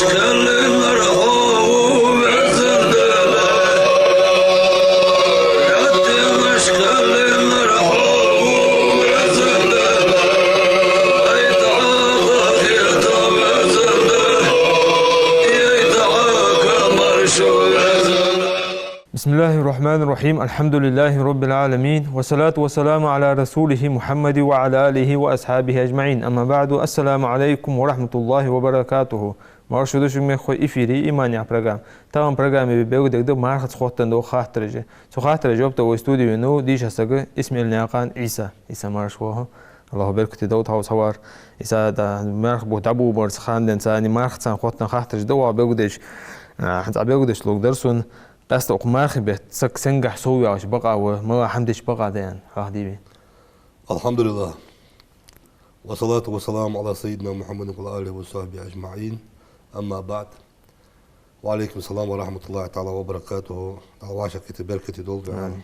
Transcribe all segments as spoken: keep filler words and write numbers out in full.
بسم الله الرحمن الرحيم. الحمد لله رب العالمين. والصلاة والسلام على رسوله محمد وعلى آله وأصحابه أجمعين. أما بعد. السلام عليكم ورحمة الله وبركاته. Марша да шуга, мехкахой, эфире «Иман» яха программа. Тахан программе белгалдергда мархаца хоттаденна дола хаттараш. Цу хаттарашта жоп дала вай студе венав дийша саг Исмаилнаькъан Ӏийса. Ӏийса, марша воагӀалва. АллахӀа беркате долда хьо укхаза хьавар. Ӏийса, да, мархий бутт дӀаболабаларца хана денз царна мархаца хоттаденна хаттараш да оаха белгалдеш, а, хӀанз белгалдеш лургдар сона. Къаьстта укх мархий бетта саг сенгахьа совъяхача бакъахьа ва, малагӀа хӀама дича бакъахьа да аьнна, хьоахаде вай. الحمد لله. والصلاة والسلام على سيدنا محمد وعلى آله وصحبه أجمعين. أما بعد. وعليكم السلام ورحمة الله تعالى وبركاته. Дала вӀашагӀкхетар беркате долда. Амин.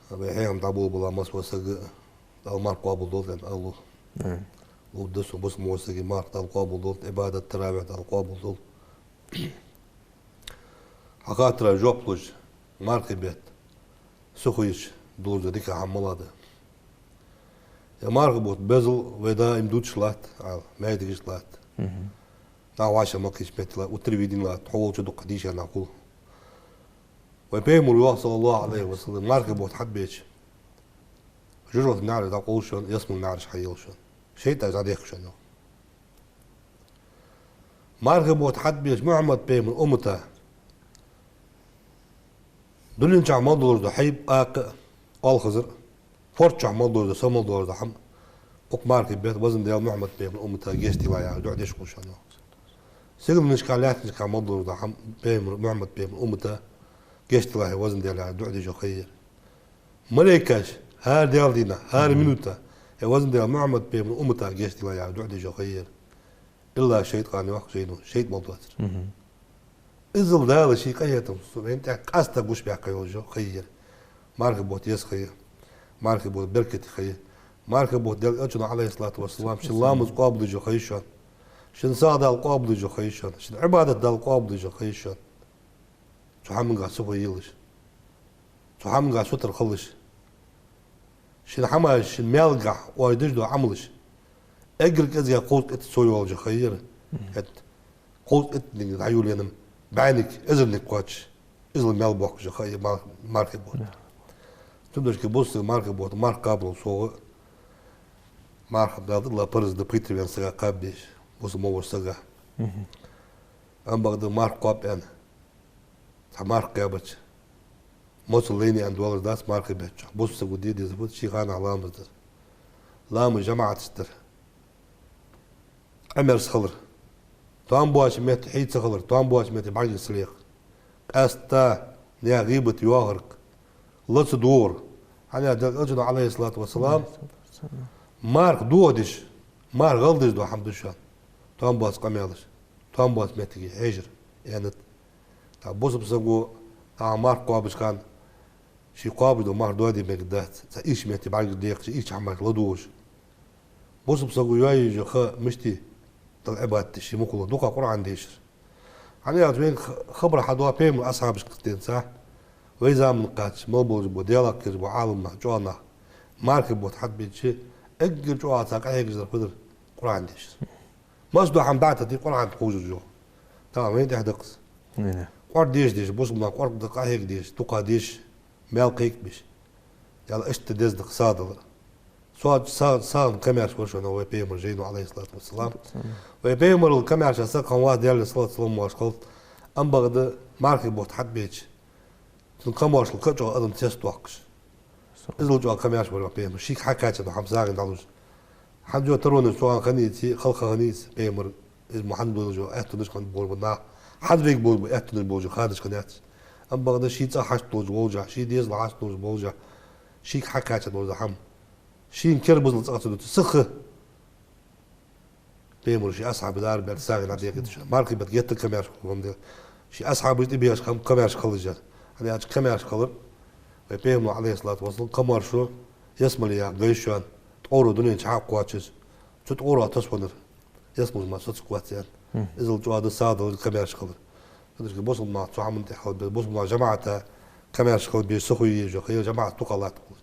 Вай хьехам дӀаболабала массаволча сага Дала марха къоабал долда аьнна ала лув. Амин. Ловргда сона бусалба вола сага марха Дала къоабал долда, Ӏибадат, таравихь Дала къоабал долда. Хьа хаттара жоп луш, мархий бетта сихо йича долаш дола дика хӀама малагӀа да? Е мархий бутт безал вай даим дувцаш латт, Ӏа, маьждигаш латт. Мгм. Нах вӀашагӀкхийттача метте латт, у телевидене латт, хьо волча дукха дийша нах хул. Вай Пайхамара йоах, صلى الله عليه وسلم, мархий бутт хьатӀабеча, жожагӀатен наӀараш дӀакъовл шоана, ялсмален наӀараш хьаелаш шоана. ШайтӀаш дӀадехк шоана, йоах. Мархий бутт хьатӀабеча Мухьаммад-пайхамара уммата дунен чу мел долаш дола хьайба, акха, оалхазар, порча чу мел долаш дола, со мел долаш дола хӀама укх мархий бетта везан Даьла Мухьаммад-пайхамара уммата гешт делахь яхаш дуӀа деш хул шоана, йоах. Сигаленашка, лаьттанашка мел долаш дола хӀама Пайхамара, Мухьаммад-пайхамара уммата гешт делахь везан Даьла яхаш дуӀа деш йола ха я ер. Малейкаш хӀара Даьла дийнахьа, хӀара минута, е везан Даьла Мухьаммад-пайхамара уммата гешт делахь яхаш дуӀа деш йола ха я ер. Илла шайтӀан, йоах жайно, шайтӀа мел доацар. Мгм. Иззал Дала ший къахетам сона тӀа къаьстта гучабаьккха йолаш йола ха я ер. Мархий бутт еза ха я. Мархий бутт беркате ха я. Мархий бутт Даьла Элчано, عليه الصلاة والسلام, шун ламаз къоабал деш йола ха я шоана. Шун сагӀа Дала къоабал деш йола ха я шоана. Шун Ӏибадат Дала къоабал деш йола ха я шоана. Цу хӀамангахьа сихо елаш, цу хӀамангахьа сутара хилаш, шун хӀамаш, шун маьлгахьа оаш деш дола Ӏамалаш, эггара кӀезигагӀа кховзткъе итт сов йолаш йола ха я ер. Мгм. ХӀаьта кховзткъе итт дӀайолаенна-м, бӀаьннег, эзарнег кхоачаш, иззал маьл боаккхаш йола ха я ер мар-, мархий бутт. Да. Цудухьа бусалба сага мархий бутт, марха кхабарал совгӀа, марха Дала тӀадилла парз да, пхийтта ваьнна сага кхаба безаш, бусалба ма волча сага. Мгм. Амма бакъда марха кхоаб аьнна, цхьа марха кхаьбача, моцал лайнай аьнна доалаш дац мархий бетта чу. Бусалба саго де дезар фуд? Ший ханахьа ламаз дар. Ламаз жамаӀатаца дар. Къамаьрша хилар. Тоам боацача метте хьий ца хилар, тоам боацача метте бӀаргаш ца лекхар. Къаьстта наьха гӀийбат, йоахарг ла ца догӀар. ХӀана аьлча Даьла Элчано, عليه الصلاة والسلام, марха дохадеш, марха гӀалдеш дола хӀама да шоана тоам боаца къамаьлаш, тоам боаца моттиге хьежар, аьннад. ТӀаккха бусалба саго, тӀаккха марха кхоабача хана, ше кхоабаш дола марха доаде мегаргдац, цхьа ийрча метте бӀаргаш лекхаш, ийрча хӀамаш ладувгӀаш. Бусалба саго йоае еза ха мишта я? Далла Ӏибадат деш, ше мукъа лу, дукха Къуръан дешар. ХӀана аьлча вайна х-, хабар хьадоагӀа Пайхамара асхьабашкара денз, вай заман кхаьчача мел болаш бола, Даьлах кхераш бола Ӏаламнах, чӀоагӀа нах, мархий бутт хьатӀабеча, эггара чӀоагӀа цар къахьегаш дар фуд? Къуръан дешар. Массадола хӀама дӀатӀатеха, Къуръан тӀа кхувш йола. Тахан вайна тӀехьа да-кх из. Къорда дешаш, дешаш, бусалба наха къорда къахьега дешаш, дукха дешаш, маьл кхайкабеш. Даьла, иштта деза-кх сагӀа далар. Со сагӀа-, сагӀан камаьрша вар шоана вай Пайхамара жайно, عليه الصلاة والسلام. Вай Пайхамарал камаьрша саг хиннавац, Даьлера салот-салам моаршал хилда. Амма бакъда мархий бутт хьатӀабеча, цун камаьршал кхы а чӀоагӀа адам цецдоаккхаш. Иззал чӀоагӀа камаьрша вар Пайхамар, шийга хьакхаьча дола хӀама сагӀийна дӀалуш. ХӀанз йола таронаш цу хана хиннаяций, хьалха хиннаяций Пайхамар, из мо хӀанз долаш йола аьттонаш хинна болаш ба нах, хӀанз вайга болаш бола аьттонаш болаш йола ханаш хиннаяц. Амма бакъда ший цӀагӀа хьашт долаш волча, ший дезала хьашт долаш волча, шийга хьакхаьча дола хӀама, шийна керда бузал цӀагӀа ца дувца сиха Пайхамара ший асхьабаш ара баьлча сагӀийна дӀадекъийташ. Мархий бетта геттара камаьрша хул хӀама да. Ший асхьабаш тӀабехаш хӀама камаьрша хилалаш. ХӀана аьлча камаьрша хилар вай Пайхамара, عليه الصلاة والسلام, камаьршо ялсмале яха гай шоана, тӀоро дунен чу хьакхоачаш, цу тӀорах тасвеннар. Ялсмале мара соцаргвац аьнна. Мгм. Иззал чӀоагӀа да сагӀа далар, комаьрша хилар. Цудухьа бусалба наха цу хӀаман тӀа хьалбе, бусалба наха жамаӀата комаьрша хила беза, сихо еза хӀара, жамаӀат дукха латтаргвац.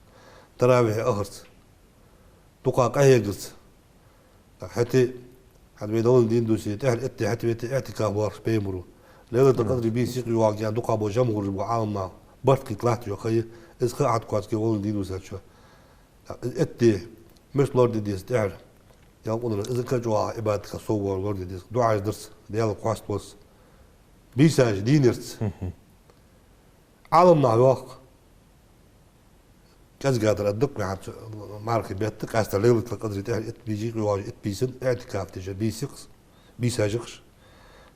Таравихь ахарца, дукха къахьегарца. ТӀаккха хӀаьта, хӀанз вай Даьла дин дувце, тӀехьара итт ди хӀаьта вете, иӀтикаф лоархӀаш пайхамара. Лайлатул-Къадри бийса юкъе йоагӀа аьнна дукха бола жамхӀураш бола Ӏаламнах барт кхийтта латташ йола ха я. Из ха Ӏаткхоацке Даьла дин дувцачоа. ТӀаккха из итт ди мишта лораде деза тӀехьара? Ялкъунара из качуа Ӏибадатка совгӀа лораде деза. ДуӀаш дарца, Даьлага хоасталарца, бийсаш дийнарца. Мгм. Ӏаламнаха йоах, кӀезига дар а дукха вехьа цу мархий бетта, къаьстта Лайлатул-Къадри тӀехьара итт бийса юкъе йоагӀаш, итт бийсан иӀтикаф деш, бийсакхаш, бийсаш яхаш.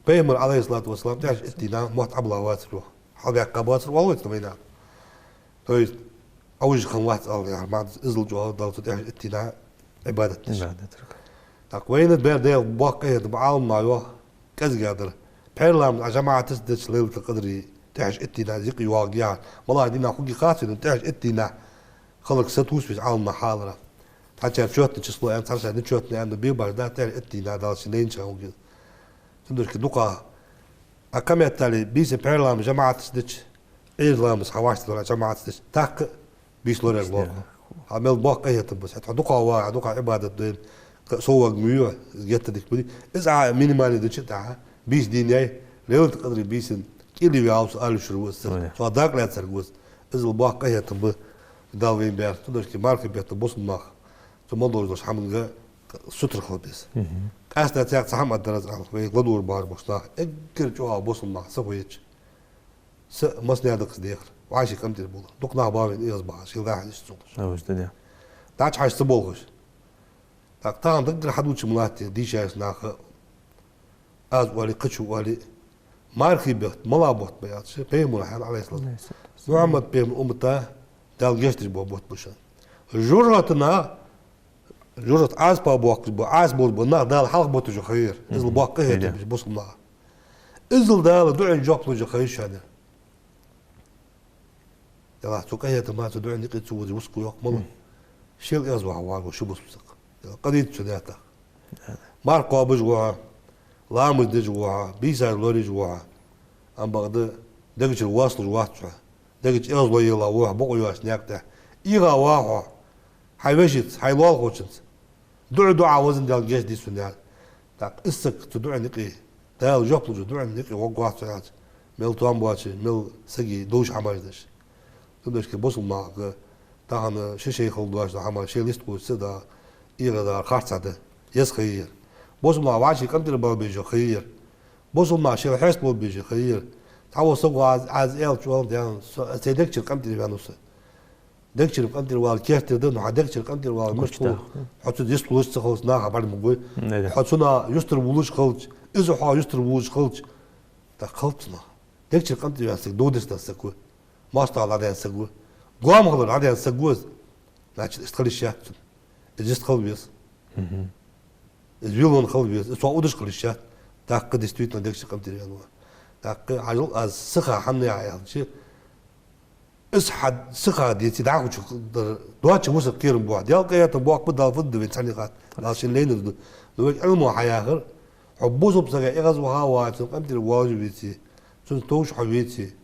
Пайхамар, Ӏалайхи ссалату вассалам, тӀехьарча итт дийнахьа мотт Ӏобилла вацар, йоах. Хьалбаьккха боацар, оал вай цу вайнаха. То есть, Ӏовижа хинна вац ала яхар маӀан да, иззал чӀоагӀа Далла цу тӀехьарча итт дийнахьа Ӏибадат деш. Ӏибадат деш. ТӀаккха вайна бер Даьла боккха къахетам ба, Ӏаламнаха йоах, кӀезига дар. Пхьера ламаз Ӏа жамаӀатаца дича Лайлатул-Къадри тӀехьарча итт дийнахьа юкъе йоагӀа яхар. МалагӀа дийнахьа хургья хац вайна, тӀехьарча итт дийнахьа хиларга сатувс веза Ӏаламнаха хьалхара. Цхьачар чётное число аьнна, цхьачар нечётное аьнна, бе баш да, тӀехьарча итт дийнахьа Далла шийна лайнача хана хургья из. Цудухьа дукха, а, кхыметтел бийсан пхьера ламаз жамаӀатаца дича, Ӏуйра ламаз хьа вӀаштӀехьа ваьнна жамаӀатаца дича, тӀаккха бийса лораяьр лоархӀ хьо. Хьа мел боккха къахетам ба, хьа дукха ва, хьа дукха Ӏибадат дой, кхы совгӀа ма ю, из геттара дика ба. Из Ӏа минимальни дича тӀехьа, бийса дийнаяй, Лайлатул-Къадри бийсан кӀийле ваьв со ала йиш йолаш ва из. Ой. Цо дакъа лаьцаргва из. Иззал боккха къахетам ба Дала вайна баьр. Цудухьа мархий бетта бусалба нах цу мел долаш долча хӀаманга сутара хила беза. Мгм. Къаьстта цхьа хӀама аргдар аз, Ӏа, вай ладувгӀар бахьар болча наха, эггара чӀоагӀа бусалба нах сихо еча, са массане а дакъа дехар, вӀаший къинтӀера болар. Дукха нах ба вайна эгӀазбахаш, шоайла дӀа-хьа иштта цунга. Ой, уж да, да. ДӀачу хьажа ца болхаш. ТӀаккха тахан даггара хьадувцаш ма латт дийшача наха, аз оале, кхычо оале, мархий бутт малагӀа бутт ба аьлча, пайхамара хьалха, Ӏалайхи ссалату. Ӏалайхи ссалату вассалам. Мухьаммад пайхамара уммата Дала гешт деш бола бутт ба шоана. ЖожагӀатенах, жожагӀате Ӏазапах боахкаш бола, Ӏаса болаш бола нах Дала хьалха буташ йола ха я ер. Иззал боккха къахетам ба бусалба наха. Иззал Дала дуӀайна жоп луш йола ха я шоана ер. Делахь цу къахетама, цу дуӀайна юкъе ца вувцаш вусаргва, йоах, мала. Шоайла эгӀазвахар вагӀа шу бусалба саг. Къа дийца цу наькъах. Марха кхоабаш ва хьо, ламаз деш ва хьо, бийсаш лораеш ва хьо. Амма бакъда дегачура воасталуш вац хьо. Дегача эгӀазло елла ва хьо бокъо йоацача наькъа тӀа. ИгӀа ва хьо хьай вешийца, хьай лоалахочунца. ДуӀа ду Ӏа, везан Даьла, гешт де сона, аьнна. ТӀаккха из саг цу дуӀайна юкъе, Дала жоп луш йолча дуӀайна юкъе варгвац хьо аьлча, мел тоам боацаш, мел сага довш хӀамаш деш. Цудухьа бусалба нахага тахан шоай-шоай хала доацаш дола хӀама, шоайла йистхулаш ца да, эгӀадар харцахьа да, еза ха я ер. Бусалба нах вӀаший къинтӀера бала беза ха я ер. Бусалба нах шоайла хьеста бола беза ха я ер. Цхьавола саго, аз, аз аьлча, оал, даьна, со, сай дегчура къинтӀера ваьннав со. Дегчура къинтӀера вала керттера да, но хьа дегчура къинтӀера вала мишта хул? Хьо цунца йистхулаш ца хилча, наха бӀарг ма гой. Хьо цунах юстара вувлаш хилча, из хьох юстара вувлаш хилча, тӀаккха хилац цунах. Дегчура къинтӀера ваьнна саг дов деш даь саг ва. МоастагӀал дӀадаьнна саг ва. Гоама хилар дӀадаьнна саг ва из. Значит, иштта хила йиш яц цун. Из йист хила веза. Из виллон хила веза. Из цох удаш хила йиш яц. ТӀаккха действительно дегчура къинтӀера ваьнна ва. ТӀаккха хьажал, аз сиха хӀана яхар аьлча, из хьа сиха деце, дӀахо чу дар доацаш ва саг, кхерам ба хьа. Даьла къахетам боккха ба, Дала фу дергда вайна, цхьаннех хатта. Дала шийна лайнар да. Но вайга Ӏилма хьаяхар, хьо бусалба сага эгӀазваха вац, цун къинтӀера воалаш веце, цунца товш хьо веце,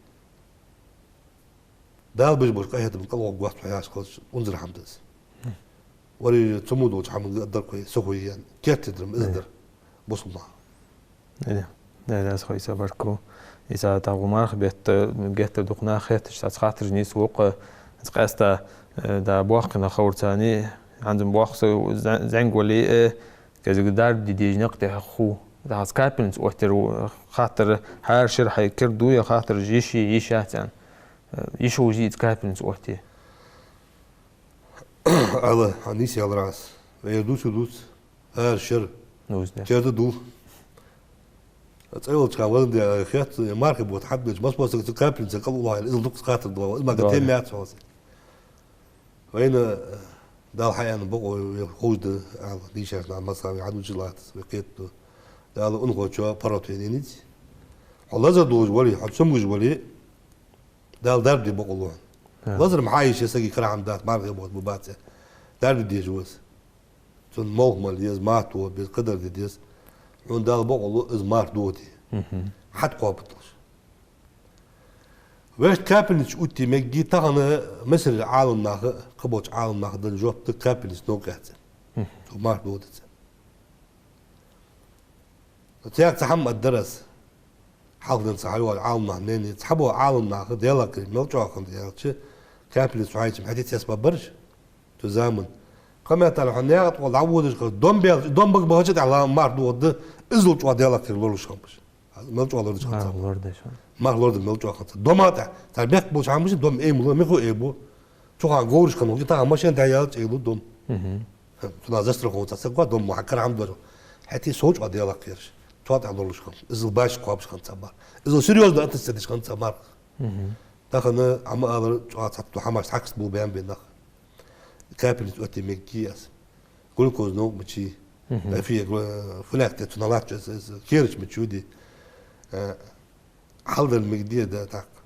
Дала беш болча къахетамах кӀалваргвац хьо яхаш хилча, унзара хӀама да из. Вари цу мо долча хӀаманга а дар кхой, сихо е аьнна, керттера дар-м из дар бусалба наха. Э, да, да, аз хой са барку. Из а тагу марха бетта, геттара дукха нах хетташ, цхьацца хаттараш нийслу-кх, из къаьстта, э, да боккхий нах ховрцани, хӀанз-м боккха са зӀа-, зӀамига вале а, э, кӀезига дарба де дезаш никъ тӀехьа ху. ДӀахо капельница оттаяр, хаттар, хӀара шера хьай кер дуй, е хаттараш йиш йий, йиш яц аьнна. Э, йиш йолаш йий из капельница оттае? Ала, хьа нийса аьлар аз. Вай ер дувцар дувц, хӀара шера. Дувц, да. Кер да дул. ЦӀайлача хана вазан де хетт, е мархий бутт хьатӀабеча, масса сага цу капельница кӀал уллахь аьнна, иззал дукха хаттар доагӀа. Из ма гатем яц хьоса. Вайна, э, Дала хьааьнна бокъо вай ховш да, ала, дийшача наха масса вай хьадувцаш латтац, вай кхетаду. Дала унахочоа паргӀато енай низ. Хьо лазар долаш вале, хьо цамогаш вале, Дала дарба де бокъо лу хьона. Лазар-м хьа йиш я, сага кара хӀама дац, мархий бутт ба бац. Дарба де дезаш ва из. Цун молха мала еза, матто беза, кхыдар де деза. Хьона Дала бокъо лу из марха дохаде. Мгм. ХьатӀакхоабаргдолаш. Вешта капельница оттае мегий тахан Мисара Ӏаламнаха, кхыболча Ӏаламнаха денна жоп да капельница новкъа яц аьнна. Мгм. Цо марха дохадац аьнна. Цхьа хӀама аргдар аз. Хьалха денз хьайоагӀа Ӏаламнаха мнени. Цхьабола Ӏаламнаха, Даьлах кхера, мел чӀоагӀа хиннад аьлча, капельница хьайчам хьатӀа цецбараш. Цу заман. Кхаметтал хьона наькъа тӀа дӀаводаш хилча, дом бел, дом бага бахача тӀехьа ла марха дохаде, иззал чӀоагӀа Даьлах кхера лоралуш хиннаб уж. Мел чӀоагӀа лорадеш хиннад цар. Марха лорадеш хиннад. Марха лорадеш мел чӀоагӀа хиннад цар. Дома тӀа, цар бехк болча хӀамаш, дом эймула, михо эйбу. Цу хана говраш хиннаб, тахан машен тӀа яьлча эйлу дом. Мгм. Цунах застраховаться саг ва, дом ма хьакара хӀама дора. ХӀаьта сов чӀоагӀа Даьлах кхераш. Цу тӀа лоралуш хиннаб. Иззал башха кхоабаш хиннад цар марха. Иззал серьёзно относиться деш хиннад цар марха. Мгм. Тахан Ӏа ма аллара, чӀоагӀа цхьатта хӀамаш хьакхаш бу баьнна бе нах. Капельница оттае мегий аз. Глюкоза новкъа ма яций. Мгм. Э, фе-, гла-, фуннагӀа тӀа цу налатта чу аз, аз керача ма чуди. Э, хьалдала мегий да тӀаккха.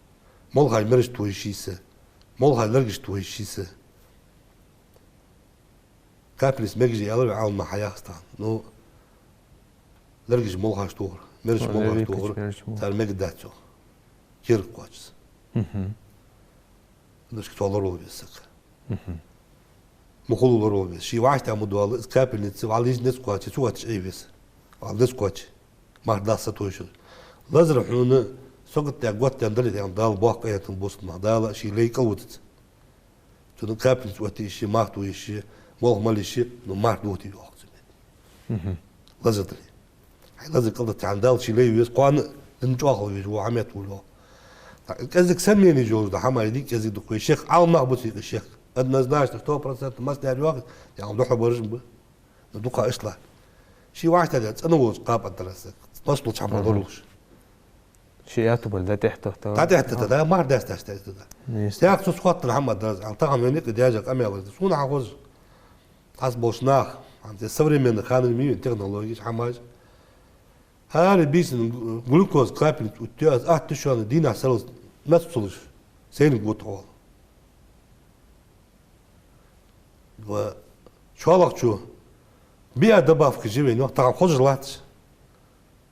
Молхаш мераш тохаш йиш я са. Молхаш лергаш тохаш йиш я са. Капельница мегаш я аьлар Ӏаламнаха хьаяхаш тахан. Ну, лергаш молхаш тохар, мераш молхаш тохар, цар мегаргдац йоах. Керда кхоачаш. Мгм. Дашка цо лоралуш веза саг. Мгм. Мухула лоралуш веза. Ший вӀаштӀехьа ма доалла, из капельница, вӀалла из низ кхоаче, цу вӀаштӀехьа Ӏе веза. ВӀалла низ кхоаче. Марха дас са тойшур. Лазар хьона сагот даь, готта даь дале, тӀехьа Дала боккха къахетам бу цунах, Дала ший лай кӀалвутац. Цунна капельница оттае йиш я, марха тохе йиш я, молха мала йиш я, ну, марха дохаде йоах цу метте. Мгм. Лазар дале. Хьай лазар кӀалдитача хана Дала ший лай веза, кхоана дин чӀоагӀа веза, во хьамет вула йоах. КӀезига сомнени йолаш да хӀама, дика кӀезига дукха вай шек, Ӏаламнах ба цига шек. Однозначно, сто процентов массанена йоах, яхаш духьал бараш ба. Ну, дукха иштта. Ший вӀаштӀехьа даь, цӀена волча кхаба дар аз. Массадолча хӀамах лоралуш. Ший аьттув бале, дӀатӀехьатохар. ДӀатӀехьатохар, да, марха дасташ тӀехьатохар. Нийса. Тяг цу схоттар хӀама дар аз, тахан вайна юкъе даьжа къамаьл дар. Сона хьахозаш, хьас болча наха, хӀанз современный ханара ма йий вайна технологеш, хӀамаш. ХӀара бийсан глюкоза капельница оттаю аз, атта шоана дийнахьа сарралца мец ца луш, сайниг гуттагӀа вала. Ва шоллагӀчо биа добавка жи вайна, тахан хозаш латташ.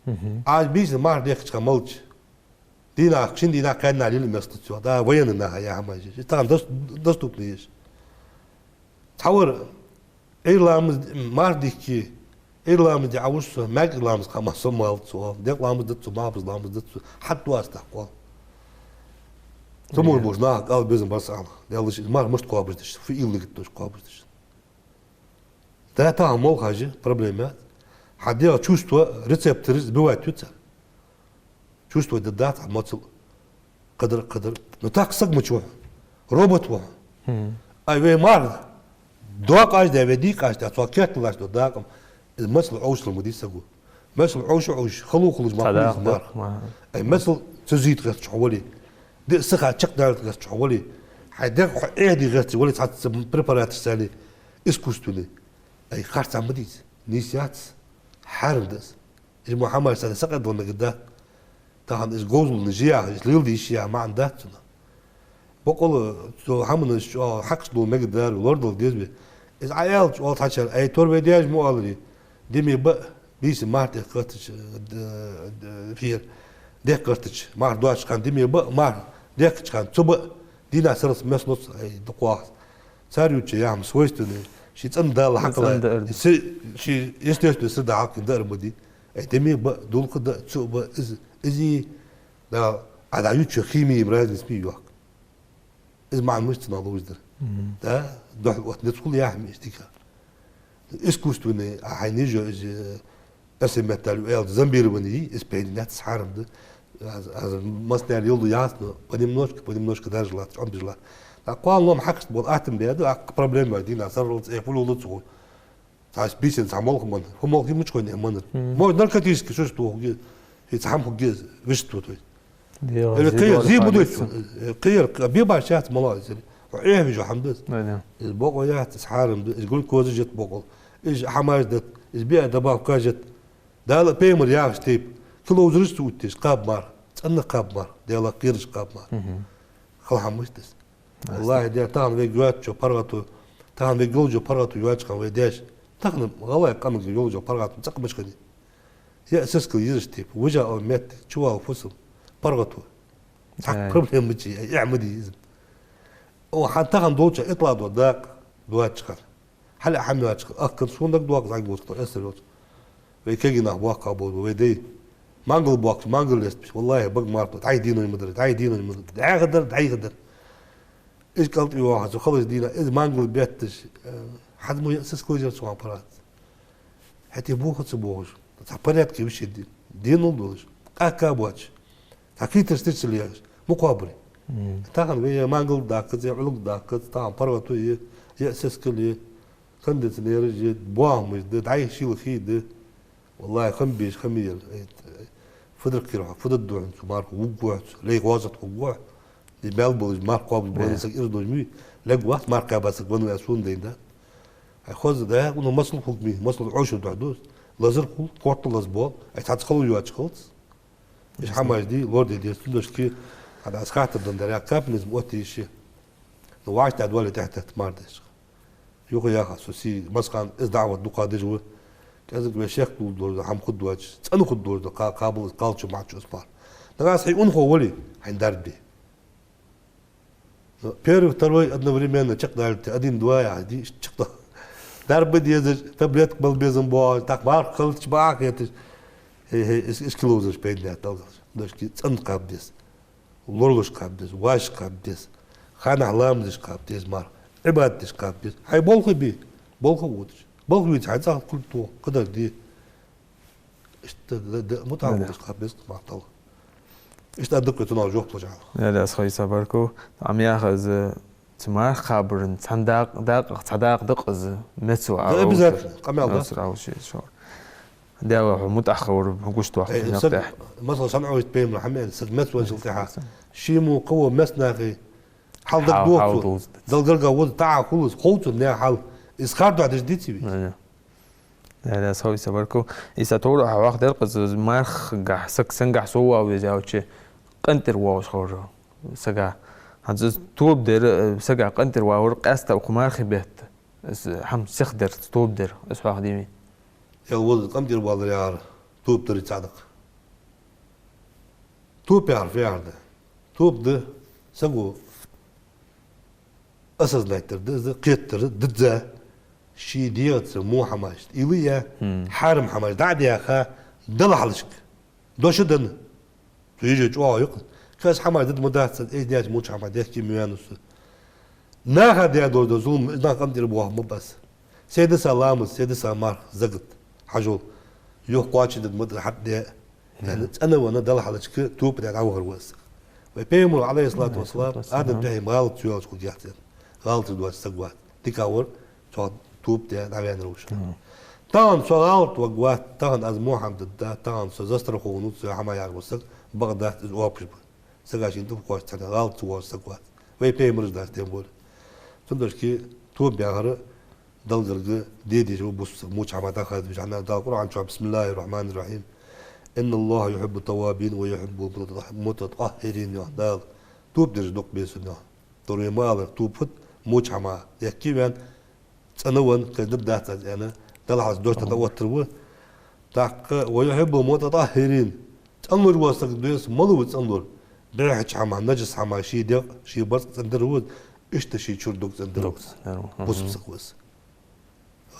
Мгм. Аз бийсан марха дехкача хана малча. Дийнахьа, шин дийнахьа кхаьнна лила мец луц йоах. Да, военный наха яхьа ма жи. Тахан дос-, доступный я уж. Цхьавар Ӏуйра ламаз, марха дихке, Ӏуйра ламаз де Ӏовуш со, маьркӀажа ламаз кхаба со ма алац цо. Декъа ламаз дац цо, малхбуза ламаз дац цо. Хьатта ду аз тӀаккха. Цу мур буш нах кӀал безам барс ала. Даьллаш, из марха мишта кхоабаш деш, фу ил нигат дош кхоабаш деш. Да, тахан молхаш я, проблема яц. Хьа дегӀа чувство, рецепторы сбивать ю цар. Чувство да дац хьа моцал. Кхыдар, кхыдар. Ну так саг ма ва хьо. Робот ва хьо. Мгм. Ай вай марха докъаш да, вай дикъаш да, цо керталаш да дакъам. Из моцал Ӏовшал ма дий саго. Моцал Ӏовша Ӏовш, хало хулаш ма хулаш марха. Ай моцал ца зийта гӀерташ хьо вале. Диъ сиха чакхдалийта гӀерташ хьо вале. Хьай дегӀ хьо эхьде гӀерташ вале, цхьацца препараташ цали искусственный. Ай харц ма дий из. Нийса яц. Хьарам да из. Из мо хӀамаш царна сакъердала мегаргдац. Тахан из говзал жи яха, из леладе йиш я яха маӀан дац цунах. Бокъонца цу хӀаманаш чӀоагӀа хьакхаш дола мегаргдар, лорадала деза вай. Из Ӏа аьлча, оал цхьачар, ай, тора вай даьша мо аларе, диме ба, бийсан марха дехка гӀертача, д-, д-, фер, дехка гӀертача, марха доацача хана диме ба, марха дехкача хана цу ба, дийнахьа сарралца мец луц, ай, дукхагӀа. Цар ювцача яхьам свойственный, ший цӀена дала хьакъала, ший естественный среда хьакъин даар ма дий. Э, диме ба, дулха да, цу ба, из, из и, да, а да юча химия им разница ма йоах. Из маӀан мишта цунах ловзадар. Мгм. Да, духьал отта низ хул яхьам иштта дика. Искусственный, а хьай нижо из, э, эрсий меттала аьлча зомбирование, из пхьидинец хьарам да. Аз, аз массанена йолу яц, но понемножку, понемножку даржа лац, чӀом бижа лац. А кхоана лом хьакхашта болу атта беда, а проблема дина, сарралц, э, фу лулу цу. Цхьа бийсан цхьа молха ман. ХӀун молха мича хойна манар? Мгм. Может, наркотический шуш тухуге, и цхьа хӀама хуге, вишту той. Или кхер, зи будуй. Кхер, бебаш яц мала, хьо эхь вижу хӀама дас. Из бокъо яц, из хьарам да, из глюкоза жет бокъо. Из хӀамаш дат, из биа добавка жет. Дала пайхамар яхаш тайп. Кило узраш цу уттеш, кхаб мар, цӀанна кхаб мар, Дела кхераш кхаб мар. Мгм. Хала хӀама мишта дас. Валлахьи, де, тахан вай гӀоьттачо паргӀато, тахан вай йолчо паргӀато йоьттача хана вай деш, тахан гӀалгӀай къамага йолчо паргӀато цӀакъ мича хиннай. Е сискал йизаш типа, вижа оал метте, чувал фусам, паргӀато. Цхьаккха проблема ма йий, эхь ма дий из. О, хӀанз тахан долча итла до дакъа доацача хана. Хьал а хӀама йоацача хана, ахкан сона дагадоагӀа, зӀамига волча хана эсар йолча. Вай кагий нах боккха болаш ба, вай дай. Мангал боккхача, мангал лестабеш, валлахӀи, бага мара тоху, дӀай дийнай ма дар, дӀай дийнай ма дар, дӀаьха дар, дӀайха дар. Из кӀалтӀе вахар, цу халача дийнахьа, из мангал бетташ, э, хӀанз мо е сискал йизар цу хана паргӀата. ХӀаьта боху ца бохуш, цхьа порядке висий ди-, денал долаш, къаьхка боацаш, цхьа кхетар стирца лехаш, мукъабари. Тахан вай е мангал даккхац, е Ӏулуг даккхац, тахан паргӀато е, е сискал е, кондиционераш е, боахамаш да, дӀай шийла хий да. ВаллахӀи, хам беш, хам ер. Ай, фу дар кхера хьо, фу дар ду хьона цу мархо, вуггу хьо цу, лай гӀозат хӀуггу хьо. И мел болаш, марха кхоабаш бу аьнна саг ираз долаш ма вий, лег вац марха кхаьба саг ван ваь сона дайна да. Ай, хоза да, уна масал хӀугмий, масал Ӏошург духьа ду. Лазар хул, корта лазбоал, ай, цхьацца хало йоацаш хилац. Иш хӀамаш дий, лораде деза, цудухьа хӀанз аз хаттар дан дар, я капитализм оттае йиш я. Ну, вӀаштӀехьа доале тӀехьатетта мара деза. Юха яха, со сий масхан из даӀват дукха деш ва. КӀезига вай шек дулдолаш да, хӀама хургдоацаш, цӀена хургдолаш да, кха-, кхабал из кхалчу мачу ас мара. Нагахь санна хьай унахо вале, хьайна дарба де. Ну, первый, второй одновременно чакхдалийта, один, два яхаш дий, иштта чакхда. Дарба дезаш, таблетка бала безам боагӀаш, тӀаккха марха хилча бакъахьа хеташ. Хе-хе, ис-, ис киловзараш пайда яц далгалаш. Дашки цӀена кхаба деза. Лоралуш кхаба деза, вӀаши кхаба деза. Ханнахьа ламаз деш кхаба деза мара. Ӏибадат деш кхаба деза. Хьай болх бе, болх а водаш. Болх вийца хьай цӀагӀа кулг тоха, кхыдар де. Иштта да, да, мутӀахьа волаш кхаба деза мара тала. Иштта а дукха цунах жоп луш Ӏала. Даьла раьза хилва, Ӏийса, баркал. Ӏа ма яххьа из, цу марха кхабаран цхьан дакъа, дакъах цхьа дакъа да-кх из, мецо Ӏа алсар. Да, обязательно, къамаьл да. Алсар алсаш шо. Даьла хьо мутӀахьа хилар гуш тоха. Э, саг, масала, санна Ӏовита пайхамара хӀама аьнна, саг мецвенначул тӀехьагӀа. Ший мо кхы во мецнахий хьал дагадоха цо. Далла гарга ваза таӀа хулаш, хов цунна хьал. Из хар духьа деш диций вий? Даьла раьза хилва, Ӏийса, баркал. Ӏийса, тховра хьо вахар дер-кх из, мархагахь саг сенгахь сов вала веза аьлча, къинтӀера воагӀаш хилар сага. ХӀанз из тоба дар, э, сага къинтӀера валар къаьстта укх мархий бетта. Из хӀама сиха дар, тоба дар, из хьоахаде вайна. Эл ваза къинтӀера валар яхар тоба дарий цаӀ да-кх. Тоба яхар фу яхар да? Тоба да саго осознать дар да из, кхетадар да дизза, ший дегӀаца во хӀамаш тӀаийла а, хьарам хӀамаш дӀа а даьха, Далла хьалхашка дош а даь. Цу йиже чӀоагӀа юкъе. Кхы аз хӀамаш дада ма дац, эздий яц, моча хӀама дехке ма ваьннав со. Наха даь долаш да зулам, из нах къинтӀера боахаргба аз. Се да са ламаз, се да са марха, закат, хьажол. Юха кхоачашдергда ма дий хьатӀадаь. Яъни цӀена венна Далла хьалхашка тоба даь дӀавахар ва из. Вай пайхамара, Ӏалайхи ссалату вассалам, Адам пайхамар гӀалат ца йоаллача хургьяц аьнна. ГӀалаташ доацаш саг вац. Дика вар, цо тоба даь дӀаваьннар ва из. Тахан со гӀалат варгвац, тахан аз во хӀама дергда, тахан со застрахован ва, цу хӀамах яр ва саг, бакъ дац из оапаш ба. Сага шийна тӀакхоачаш цхьанне гӀалат ца воалаш саг вац. Вай пайхамараш дац, тем более. Цудухьа тоба яхар Далла гарга де дезаш ва бусалба саг, моча хӀама дӀахазабеш. ХӀана аьлча Дала Къуръан чу: بسم الله الرحمن الرحيم. إن الله يحب التوابين ويحب المتطهرين, йоах Дала. Тоба дераш дукха беза Сона, йоах. Тхьовра ма аллара, тоба фуд, моча хӀама дехке а ваьнна, цӀена венна, кхы дергдац аз аьнна, Далла хьалхашка дош даь дӀаоттар ва. ТӀаккха ويحب المتطهرين. ЦӀенлуш вола саг веза, малав из цӀенлур? БӀехача хӀамах, наджас хӀамах ший дегӀ, ший барзкъа цӀендар ва из, иштта ший чура дог цӀендар ва из. Дог цӀендар ва. Бусалба саг ва из.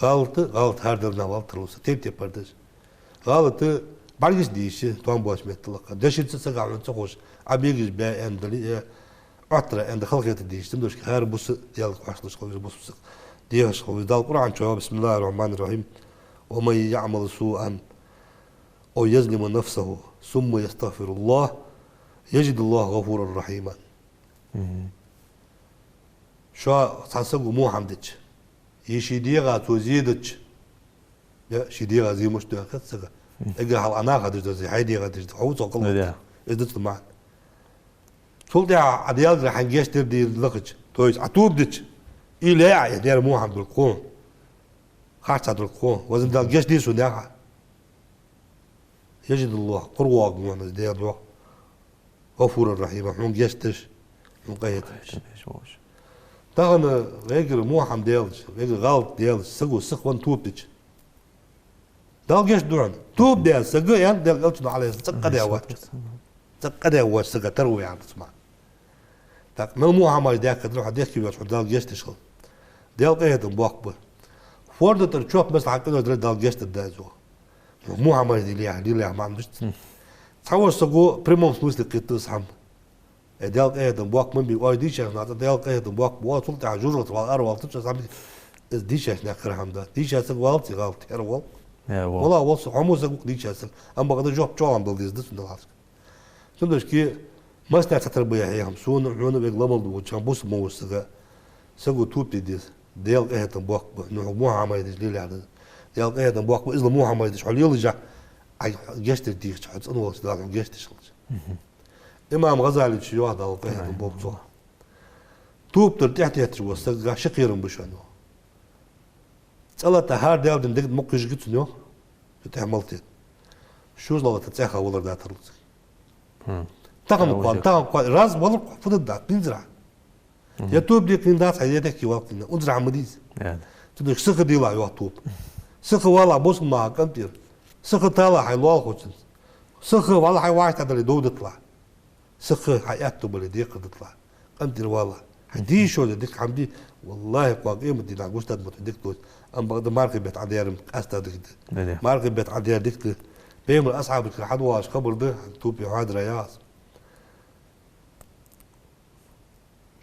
ГӀалат, гӀалат хӀара дар нах вал тарлуса, тайп-тайпара деза. ГӀалат бӀаргаш де йиш я, тоам боацача меттала-кх. Дешаца сага хьона ца ховш, Ӏа бегаш баь аьнна дале, э, Ӏоттар аьнна дале, халахета де йиш я, цудухьа хӀара бус Даьлага хьоашалуш хила веза бусалба саг. Дехаш хила веза. Дала Къуръан чу: بسم الله الرحمن الرحيم. ومن يعمل سوءا أو يظلم نفسه ثم يستغفر الله يجد الله غفورا رحيما. Шо цхьан саго во хӀама дича, е ший дегӀа цо зе дича, е ший дегӀа зе мишта ду аьнна хет сага. Эггара хьалха Ӏа наха деш дола зе, хьай дегӀа деш да, хьо ва цох кхалла. Из да цун маӀан. Цул тӀехьагӀа Ӏа Даьлагара хьайна гешт дар дийр лахача, то есть Ӏа тоба дича, или яа, е дера во хӀама дар кхо, харцахьа дар кхо, Везан Дала гешт де сона яхаш. يجد الله, кхоачам бу хьона из Даьла духьа, غفورا رحيما, хьона гешт деш, хьона къахетам беш. Тахан вайгара во хӀама даьлча, вайгара гӀалат даьлча, саго сиха венна тоба дича, Дала гешт ду хьона. Тоба даь саг, аьннад Даьла Элчано, Ӏалайхи ссалам, цӀаккха къа даь воацача. ЦӀаккха къа даь воаца саг тара ва, аьннад цу маӀан. ТӀаккха мел во хӀама дийхкадар хьо, дехке воацача хьона Дала гешт деш хилва. Даьла къахетам боккха ба. Форда тӀара чоп мел хьакъ дар Дала гешт дергда из, йоах. Во хӀама дийхка, лелаехьа маӀан да из. Цхьаволча саго прямом смысле кхийтта из хӀама. Э, Даьла къахетам боккха ма бий, оаш дийшача наха, Даьла къахетам боккха ба, цул тӀехьагӀа жожагӀате вала, аравала тӀа чу сам, из дийшача наха кара хӀама да. Дийша саг валац, гӀалат, хӀара вала. Э, во. Вала, вала со, хьо мо саг ва-кх дийша саг. Амма бакъда жоп чӀоагӀа дала деза да цунна, Даьла хьалхашка. Цудухьа массанена цхьатарра ба яхь хӀама. Сона, хьона вайга ламал ду, чам бусалба ма вац сага. Саго тоба де деза. Даьла къахетам боккха ба. Ну, хьо во хӀама деш лелаехьа. Даьла къахетам боккха ба, иззал во хӀама деш хьо лелаеш, Ӏа гешт дар дийхача, хьо цӀена волча Дала хьона гешт деш хилча. Имам ГӀазалечо йоах, Дала къахетам болба цох. Тоба дар тӀехьатетташ вола сага ши кхерам ба шоана, йоах. ЦӀалата хӀара Даьла дина дегӀа мукъа хьежаргья цунна, йоах. Цу тӀа мел тет. ШозлагӀа тӀа цӀаьхха валар дацар цунна. Тахан кхоана, тахан кхоана, раз валар кхоана, фу дергда, динзар хьа. Е тоба де кхийна дац хьа, е дехке вала кхийна. Унзара хӀама ма дий из. Цудухьа сиха делахь, йоах, тоба. Сиха валахь бусалба наха къинтӀера. Сиха талахь хьай лоалахочунца. Сиха валахь хьай вӀаштӀехьадалар дов диталахь. Сиха хьа аьттув бале декхар диталахь. КъинтӀера валахь. Хьай дийша шозза дика хӀама де, валлахӀи, кхоана къематдийнахьа гуш да мотт дика доацаш. Амма бакъда мархий бетта Ӏа дерам къаьстта дика да. Мархий бетта Ӏа дер дика да. Пайхамара асхьабашкара хьадоагӀаш хабар да, тоба хьадара яхаш.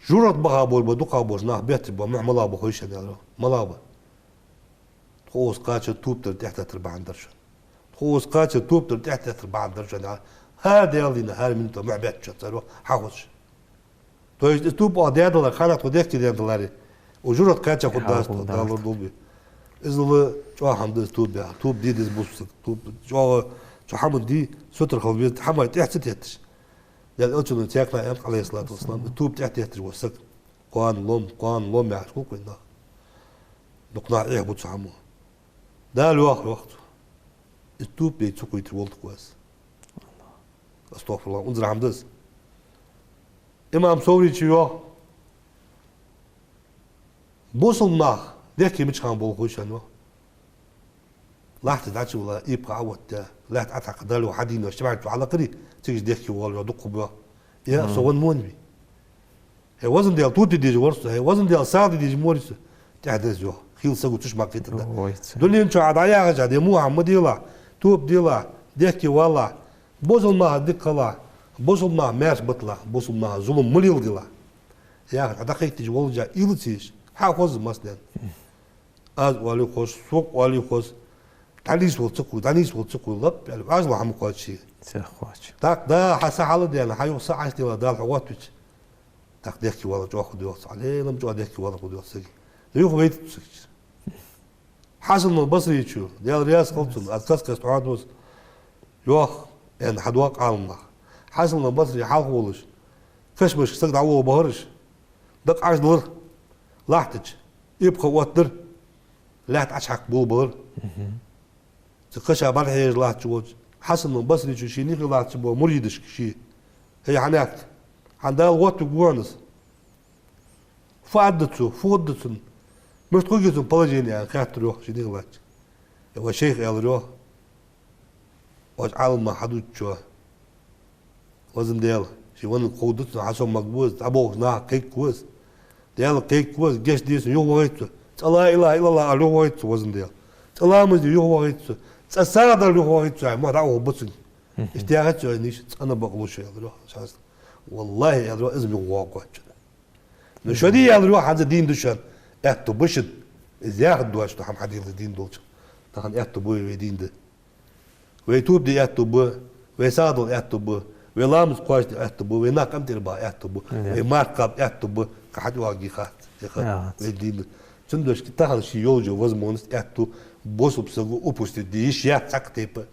ЖожагӀате баха болаш ба, дукха болаш нах бетташ ба, мухь малагӀа ба хой шоана, аьлар, йоах. МалагӀа ба? Тхо укхаза кхаьчар тоба дар тӀехьатеттар бахьан дар шоана. Тхо укхаза кхаьчар тоба дар тӀехьатеттар бахьан дар шоана, аьлар. ХӀара Даьла дина, хӀара минута мухь бетташ шоана, цар, йоах, хьахозаш. То есть из тоба оаха даь даларе, хӀанз тхо дехке даь даларе, укх жожагӀате кхаьча хургдац тхо, Дала лорадолда вай. Иззал чӀоагӀа хӀама да из тоба яхар. Тоба де деза бусалба сага. Тоба чӀоагӀа, цу хӀаман де сутара хила веза, хӀамай тӀехьа ца тетташ. Даьла Элчано цхьаннахьа аьннад, Ӏалайхи ссалату вассалам, тоба тӀехьатетташ вола саг кхоана лом, кхоана лом яхаш хул-кх вайна нах. Дукха нах Ӏехабу цу хӀамо. Дала йоах, йоах цо. Из тоба бе ца кхойтар волда-кх аз. АстагӀфируллахӀ, унзара хӀама да из. Имам Савречо йоах, бусалба нах дехке мича хана болх хой шоана, йоах. Лаьтта дӀачувилла, ийпхӀа Ӏооттадаь, лаьтта Ӏотакха, Дала йоах, хьадийна, ши бӀарг чу хьалакхарий, цига дехке воалар, йоах, дукха ба, йоах. Э, со венна ма вий. ХӀей, везан Даьла, тоба де дезаш вар со, хӀей, везан Даьла, сагӀа де дезаш ма варий со. ТӀехьа да из, йоах. Хийла саго цу чу ма кхийтаргда. Дунен чу Ӏа дӀаяхача, де во хӀама ма делахь, тоба делахь, дехке валахь, бусалба нахах дика хилалахь, бусалба нах маьрша биталахь, бусалба наха зулам ма леладелахь. Яхаш, Ӏа дӀакхайкадеш волча уйла ца еш, хьахоз из массанена. Аз оалий хоза, со оалий хоза, дӀанийсвала ца хой, дӀанийсвала ца хой, лап аьле, вӀашагӀ хӀама кхоач ший. Ца кхоач. ТӀаккха да хьа са хьалдена, хьа юха са Ӏочудилла, Дала хьо гӀоттавича, тӀаккха дехке валар чӀоагӀа хургда, йоах, цу Ӏалелам чӀоагӀа дехке валар хургда, йоах, сага. Юха вайта цу сага чура. Хьасан аль-Басречо, Даьла раьза хилва цунна, аз каст-каста хьоадувц, йоах, аьнна, хьадоагӀа Ӏаламнаха. Хьасан аль-Басри хьалха волаш, кашамашка саг дӀаволла бахараш, дакъа Ӏочудилар лахьта чу, ийпхӀа оттадар, лаьтта Ӏочухьакха болабелар. Цу каша бӀарахьежа латташ волча Хьасан аль-Басречо ший юхе латташ бола муридашка ший: «ХӀей, хьанехк, хьан Дала гӀоттавергва хьона из? Фу аргда цо, фу хургда цунна? Мишта хургья цун положени?» — аьнна, хаьттар, йоах, ший юхе латтача. Э, вай шайх, аьлар, йоах, оаш Ӏаламнаха хьадувцачоа: «Везан Даьла, ший венна ховргда цунна, хьасомаваргва из, дӀаболхача наха кхайкаргва из. Даьлага кхайкаргва из, гешт де цунна, юхавахийтаргва цо. ЦӀа ла илахӀа иллаллахӀ ала юхавахийтаргва цо, везан Даьла. ЦӀа ламаз де юхавахийтаргва цо. ЦӀа сагӀа дала юхавахийтаргва цо, хӀай мухь дӀаухаргба цунга». Иштта яхача, цо аьнна йиш, цӀена бакълуш, аьлар, йоах, шаьш. «ВаллахӀи, — аьлар, йоах, — из мо гӀо гӀоттача». Ну, шо дий, аьлар, йоах, хӀанз дийна да шоана, аьттув ба шун. Из яхар доацаш ду хӀама хьадийла дийна долча. Тахан аьттув ба вай, вай дийна да. Вай тоба де аьттув ба, вай сагӀа дала аьттув ба, вай ламаз кхоачашде аьттув ба, вай нах къинтӀера баха аьттув ба, вай марха кхаба аьттув ба, кхы хьатӀавоагӀаргья хац, е хац. Вай дийна да. Цудухьа тахан ший йолча возможность, аьттув бусалба саго упустить де йиш яц цхьаккха тайпа.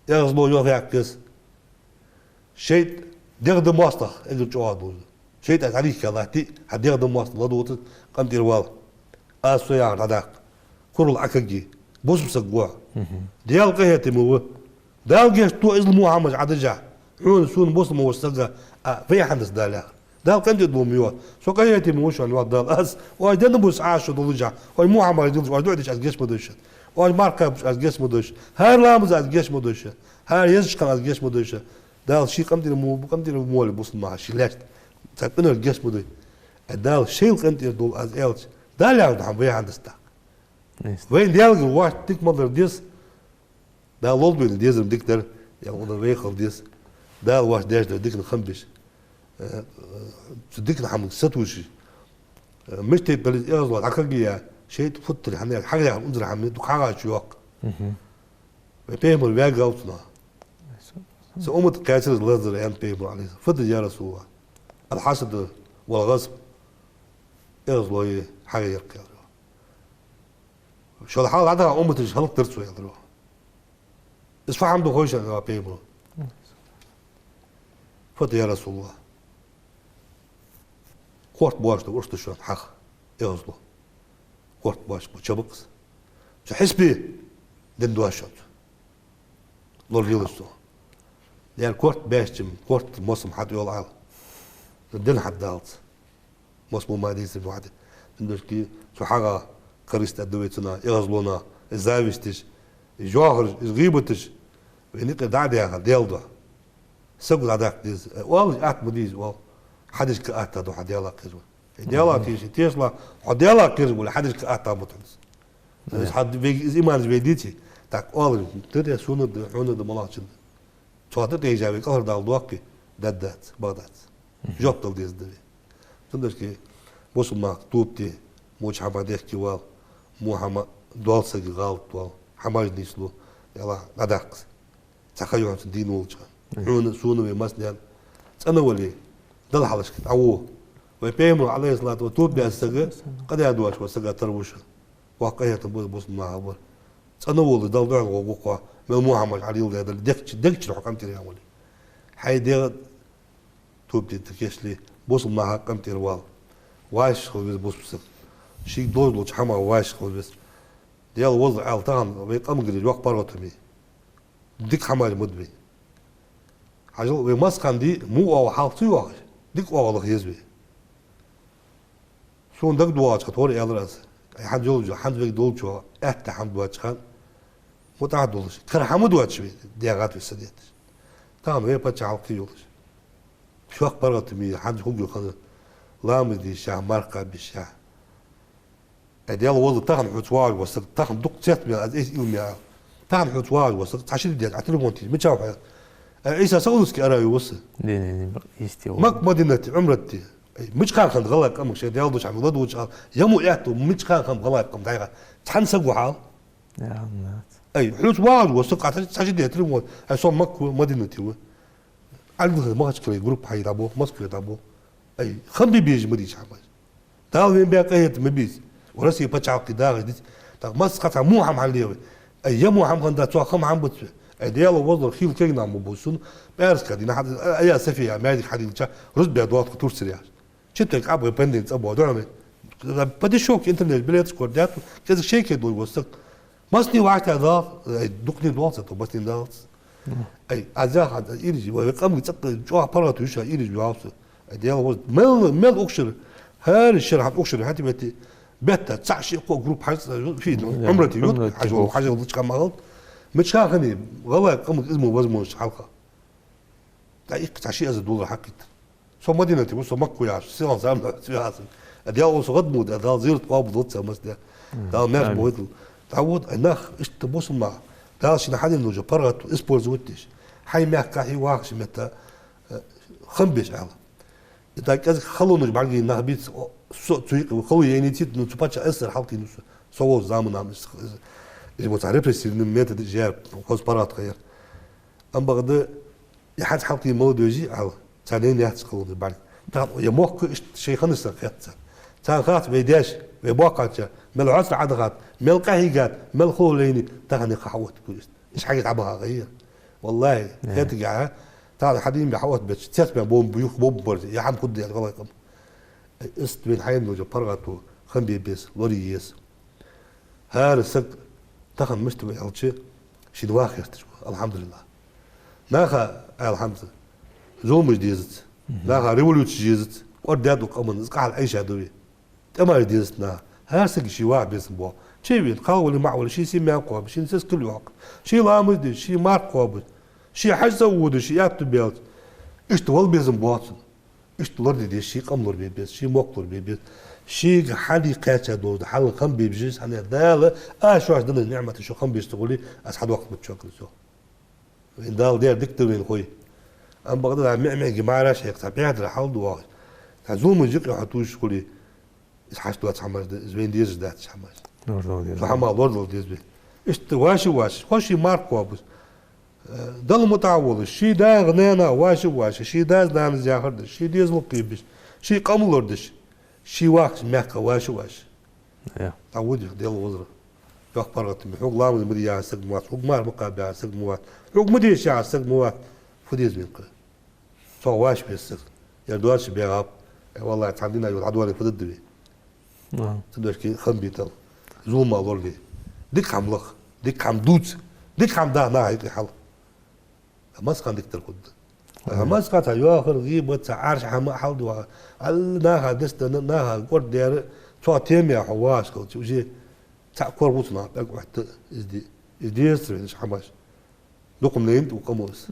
Эггара зло йоах яхкес. ШайтӀа дегӀа да моастагӀа, эггара чӀоагӀа дола. ШайтӀа дӀадийхка латте, хьа дегӀа да моастагӀа ладувгӀац, къинтӀера вала. Аз, со яхар дӀадаккха. Курал Ӏокагге. Бусалба саг ва хьо. Даьла къахетаме ва. Дала гешт ду, иззал во хӀамаш Ӏодеш. Хьона, сона, бусалба волча сага, а, вай хьанас Дала яхар. Дала къинтӀера долда ма йоах. Со къахетаме ва шоана, йоах Дала. Аз оаш денна бус Ӏа шо долаш, оаш во хӀамаш дилаш, оаш дуӀа деш, аз гешт ма дой шоана. Оаш марха кхаьбача аз гешт ма дой шоана. ХӀара ламаза аз гешт ма дой шоана. ХӀара езача хана аз гешт ма дой шоаьнна. Дала ший къинтӀера мо-, къинтӀера мо вале бусалба наха ший лаьшта. Цар къинтӀера гешт ма дой. Э, Дала шоайла къинтӀера долда аз аьлча, Дала яхар да хьона вай хьандаста. Вайна Даьлагара вӀашта дика ма дар деза. Дала лолда вайна дезар дика дар, е вайна вай хила деза. Дала вӀашта деш дар дикана хам беш. Э, э, цу дикана хӀаманга сатувсаш. Э, мишта тайпара из эгӀазло дӀакхайкаяь, шайтӀа футтар хьанна, хьагӀ яхар унзара хӀама дукха хьагӀача йоаккх. Вай пайхамар ваьггав цунах. Са уммат кхаьчар из лазар, аьннад пайхамара, Ӏалайхи ссалам. Фу да, я РасулаллахӀ? Ал-хьасад вал-гӀазаб. ЭгӀазлои хьагӀи яр-кх, аьлар. Шул хьалха дӀадахача умматаш хӀалакдаргда цо, аьлар. Из фу хӀама да хой шоана, аьлар пайхамара. Фу да, я РасулаллахӀ? Корта боацаш да, урс да шоана хьагӀ, эгӀазло. Корта боацаш ба, ча ба-кх из. Цу хьисапе денна доацаш да шоана цо. Лоралелаш цо. Дера корта баьчча, корта моссам хьатӀайоал Ӏа. Денна хьатӀадалац. Моссам ма дийцар вахьа де. Диндаршки, цу хьагӀа корысташ да вай цунах, эгӀазлонах, из зависташ, из йоахараш, из гӀийбаташ. Вай никъ дӀа а даьха, Даьла духьа. Саго дӀадаккха деза. Э, оалаш атта ма дий из, оал. Хьадешка атта да хьо Даьлах кхераш вале. Э, Даьлах тешаш, тешалахь, хьо Даьлах кхераш вале, хьадешка атта ма да хьона из. Из хьа-, вай, из иман вай дийцача, тӀаккха оалаш, тӀа да, сона да, хьона да, малагӀчоа да. Цо тӀатӀаийжа вай кӀалхардала доаккхе, даргдац, багӀдац. Жоп дала деза да вай. Диндаршки, бусалба нах тоба де, моча хӀама дехке вала, во хӀама дола сага гӀалат дола, хӀамаш нийслу, Даьлах дӀадаккха из. Цхьа ха я хьона цун дийна волча хана. Хьона, сона, вай массанена цӀена вале, Далла хьалхашка дӀагӀо. Вай пайхамара, Ӏалайхи ссалату ва-, тоба баь саг, къа даь доацаш вола саг тара ва шоана. Воккха къахетам ба бусалба наха бар. ЦӀена вола, Далла духьала гӀо гу-кх хьо, мел во хӀамаш Ӏа леладаь дале, дегча, дегчара хьо къинтӀера вале. Хьай дегӀа тоба де тӀакхаьчале, бусалба наха къинтӀера вала. Ваьшша хила веза бусалба саг. Шийга доазув долча хӀамах ваьшша хила веза. Даьла возал аьлча, тахан вай къамагара йоккха паргӀато ма йий. Дика хӀамаш ма да вай. Хьажал, вай массахана дий, во оагӀув хьалха ца йоахаш, дика оагӀув лаха еза вай. Сона дагадоагӀача хана тхьовра аьлар аз. Ай, хӀанз йолча, хӀанз вайга долча, аьттув хӀама доацача хана, мутӀахьа долаш, кара хӀама доацаш вай, дегӀа тӀа вай са детташ. Тахан вай паччахьалкхе йолаш. Шок паргӀато ма йий, хӀанз хӀугу хана ламаз дийшача, марха кхаьбача. Ай, Даьла возал, тахан хьоца вагӀаш вола саг, тахан дукха цецбаьнна аз эс илме а. Тахан хьоца вагӀаш вола саг, цхьа ши ди деза, Ӏа телефон тийша, мичахьа хьо? Ай, Ӏийса Саудовски Аравии ва со. Дий, дий, дий, истий ва. Макка, Мадинате Ӏумрат де. Ай, мичахьа хиннад гӀалгӀай къам, шоай Даьла долча хӀамах ладувгӀача хана, е во аьттув, мичахьа хиннаб гӀалгӀай къам дӀайха. Цхьан саго хьал. Я, нах. Ай, хьоца вагӀаш вола саг, цхьа, цхьа ши ди телефон, ай, со Макка ва, Мадинате ва. ӀаьлгӀа Махачкале группа хьайра дӀаболх, Москве дӀаболх. Ай, хам бе безаш ма дий уж хӀамаш. Дала вайна баь къахетам ма бий из. Ва Россе паччахьалкхе дахаш диц. ТӀаккха массахана цхьа во хӀама хьалле вай. Ай, е во хӀама хиннадац, цох хам хӀама бац вай. Ай, Даьла возал, хийла кагий нах ма бовза сона, пӀаьраска дийнахьа, Айя София маьждиг хьадийлача, рузба доагӀа тха Турцера яхаш. Читалга Ӏаб вай пандин цӀа боагӀа, духьал ма. Подешёвке интернете билеташ кхоачашдаьд, кӀезига шеке долаш вола саг. Массане вӀаштӀехьадалац, ай, дукха ден доагӀа ца то, массане далац. Ай, аз яхад, иржи, вай къаман цӀаккха чӀоагӀа паргӀато я уж, иржи йоагӀа со. Ай, Даьла возал, мел, мел укх шера, хӀара шера хьа укх шера хьатӀабетте, бетта цхьа ши-кхо группа хьажцӀа, фи, ну, Ӏумрате йода, Ӏумрате хьажол, йода. Хьажол лучкъа ма гӀалт. Мичахьа хиннай гӀалгӀай къаман из мо возможность хьалха. ТӀаккха иккха цхьа ши эзар доллар хьакхийтар. Со Мадинате ва, со Макка ва яхаш, селхан сам цу яхаш. А Даьла, со гӀадмуда, а Дала зиярат къоабал долда цар массане. Дала маьрша бохийта. ДӀагӀо, ай, нах, иштта бусалба нах, Дала шийна хьаденна долча паргӀато использовать деш. Хьай мехкахьа, вахача метта, э, хам беш Ӏа. И тӀаккха кӀезига халонаш бӀаргаяйна нах бийца, о, со цу юкъе ва, хало яйнай цига, ну, цу паччахьа эссар хьалкхийнав со. Со волча заман ам из, из, из мо цхьа репрессивни методаш яр, хоза паргӀато ха яр. Ам бакъда, е хӀанз хьалкхийна молодёжи Ӏа, царна яйна яц халонаш бӀарга. Тахан е мохк иштта шоай ханаш санна хет царна. Царна хац вай даьша, вай боккхача, мел хьоцара Ӏадахад, мел къахьийгад, мел хало лайнай, тахан е ха хьаоттабу иштта. Иштта хьагӀ дӀабаха гӀайя. ВаллахӀи, хетаргахьа, тахан хьадийна бе хьаоттабеча, цецбаьнна бом бу юха бом барзе, е хӀама хургда яхаш гӀалгӀай къам. Иштта вайна хьайна долча паргӀато хам бе беза, лорае еза. ХӀара саг тахан мишта ва аьлча, шийна ваха гӀерташ ва, алхьамдулиллахӀ. Наха, алхьамдулиллахӀ, зуламаш дезац, наха революцеш езац, кӀордадаьд укх къаман, из къахьал Ӏайша да вай. ТӀемаш дезац наха. ХӀара сага ший ваха безам бола. Чу вена, кхалвале, маӀа вале, ший семья кхоабаш, шийна сискал йоаккхаш, ший ламаз деш, ший марха кхоабаш, ший хьажцӀа водаш, ший аьттув баьлча, иштта вала безам боацаш. Иштта лораде деза, ший къам лорабе беза, ший мохк лорабе беза. Шийга хьалха кхаьча долаш да, хьалха хам бе безаш, хӀана аьлча Дала, аз шоашта денна ниӀматаш шо хам беш ца хуле, аз хьадоаккхаргбац шоана из. Вайна Дала даьр дика да вайна хой. Амма бакъда меӀ-меӀиге маӀараш хьекха, цхьа бӀаьдара хьал да вахаш, цхьа зуламаш юкъе хьо тувсаш хуле, из хьашт доаца хӀамаш да, из вайна дезаш дац хӀамаш. Лорадала деза. Цу хӀамах лорадала деза вай. Иштта вӀаший-вӀаший, хоза ший марха кхоабаш, э, Далла мутӀахьа волаш, ший дас-нанас вӀаший-вӀаший, ший дас-нанас яхар деш, ший дезал кхебеш, ший къам лорадеш, ший вахача мехка вӀаший-вӀаший. Е. ДӀавода, Даьла везар. Йоккха паргӀата ма, хьога ламаз ма де яхаш саг ма вац, хьога марха ма кхаба яхаш саг ма вац, хьога ма деша яхаш саг ма вац. Фу деза вайна кхы? Цох вӀаший веза саг. Ер доацаш бегӀаб. Э, валлахӀи, цхьан дийнахьа йола хьадоале фу дергда вай? Ага. Цудухьа хам битал, зуламах лорале. Дика хӀама лаха, дика хӀама дувца, дика хӀама даха наха юкъе хьал. Масса хана дикадар хургда. Ага. Масса хана цхьа йоахар, гӀийбат, цхьа Ӏаьржа хӀама хьал да ваха. Алла наха дестана, наха кӀордадаьр, цу темах хьо вахаш хилча, уже цхьа кор гуц наха пӀелг Ӏотта, из де-, из дезац вайна уж хӀамаш. Дукха ма лайнад укх къамо из.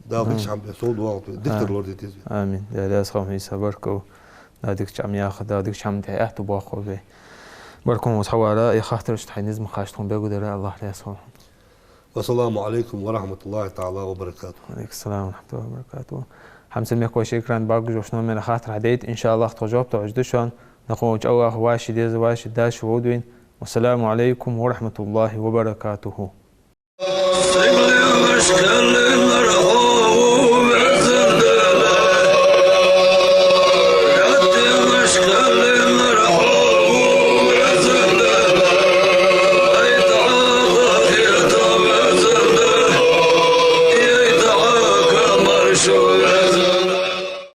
Дала дикача хӀаман тӀа сов доагӀалда вай, дикадар лораде деза вай. Амин. Даьла раьза хилва хьона, Ӏийса, баркал. Дала дикача хӀаман яхар, Дала дикача хӀаман тӀа аьттув боаккхалба вай. Баркал хьона хьавара, е хаттарашта хьай низ ма кхоачча тхона белгалдара, АллахӀ раьза хилва хьона. والسلام عليكم ورحمة الله تعالى وبركاته. وعليكم السلام ورحمة الله وبركاته. Хьамсара мехкахой, шоай экрана багажуш номера хаттар хьадайта, иншааллахӀ, тхо жоп тохаш да шоана. Накхо чӀоагӀа вӀаший деза, вӀаший даш вовда вайна. والسلام عليكم ورحمة الله وبركاته.